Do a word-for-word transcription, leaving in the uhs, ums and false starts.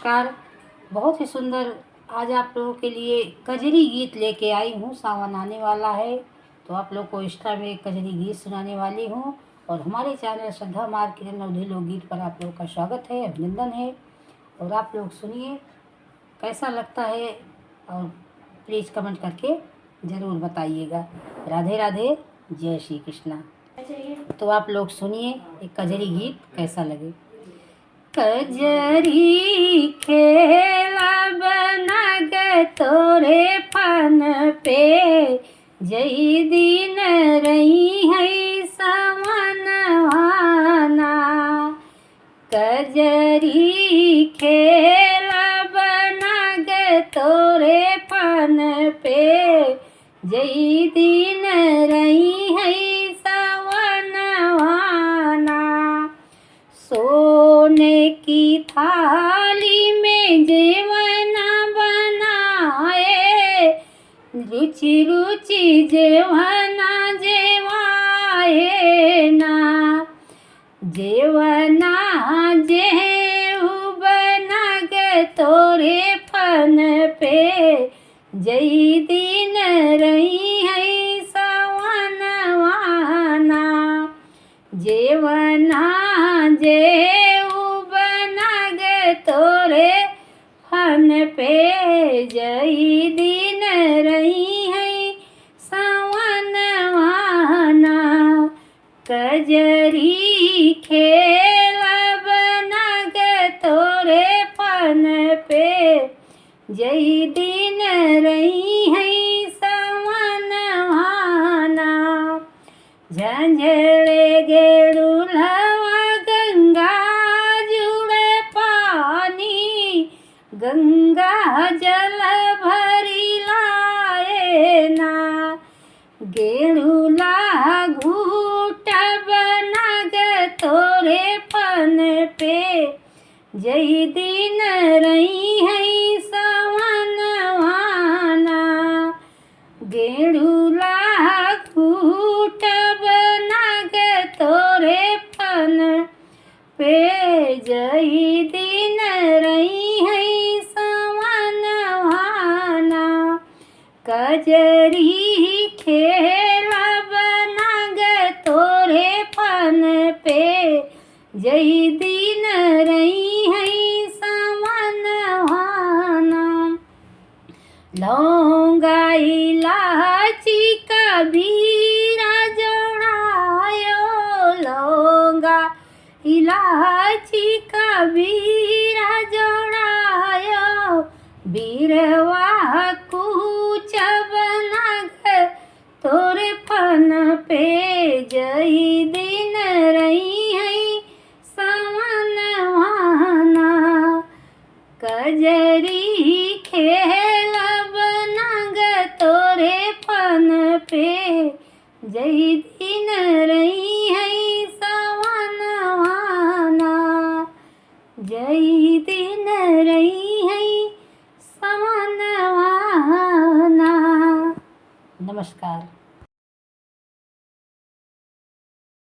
नमस्कार, बहुत ही सुंदर आज आप लोगों के लिए कजरी गीत लेके आई हूँ। सावन आने वाला है, तो आप लोग को extra में कजरी गीत सुनाने वाली हूँ। और हमारे channel श्रद्धा मार किरण अवधी लोकगीत पर आप लोगों का स्वागत है, अभिनंदन है। और आप लोग सुनिए, कैसा लगता है, और please comment करके ज़रूर बताइएगा। राधे राधे, जय श्री कृष्णा। तो आप लोग सुनिए, ये कजरी गीत कैसा लगे। कजरी खेला बनग तोरे फन पे, जई दिन रही है सवनवाना। कजरी खेला बनग तोरे फन पे, जई दिन रही है सवनवाना। सोने की थाली में जेवना बनाए, रुचि रुचि जेवना जेवाए ना। जेवना जेहू बनग तोरे फन पे, जई दिन रही है सवनवाना। जेवना जेहू बनग तोरे फन पे, जई दिन रही है सवनवाना। कजरी खेला बनग तोरे फन पे, जई दिन रही है सवनवाना। झंझड़े गेड़ुलवा गंगा जुड़े पानी, गंगा जल भरी लाए ना। गेड़ुला घूट बनग तोरे फन पे, जई दिन रही है सवनवाना। गेड़ुला घूट बनग तोरे फन पे, जई दिन रही है सवनवाना। कजरी खेला बनग तोरे फन पे, जई दिन रही है सवनवाना। लौंगा इलायची कबीरा जोड़ायो, लौंगा इलायची कबीरा जोड़ायो, बीरवा कूच बनग तोरे फन पे, जई दिन रही है सवनवाना। कजरी खेला बनग तोरे फन पे, जई दिन रही है सवनवाना। जई दिन रही है सवनवाना। नमस्कार।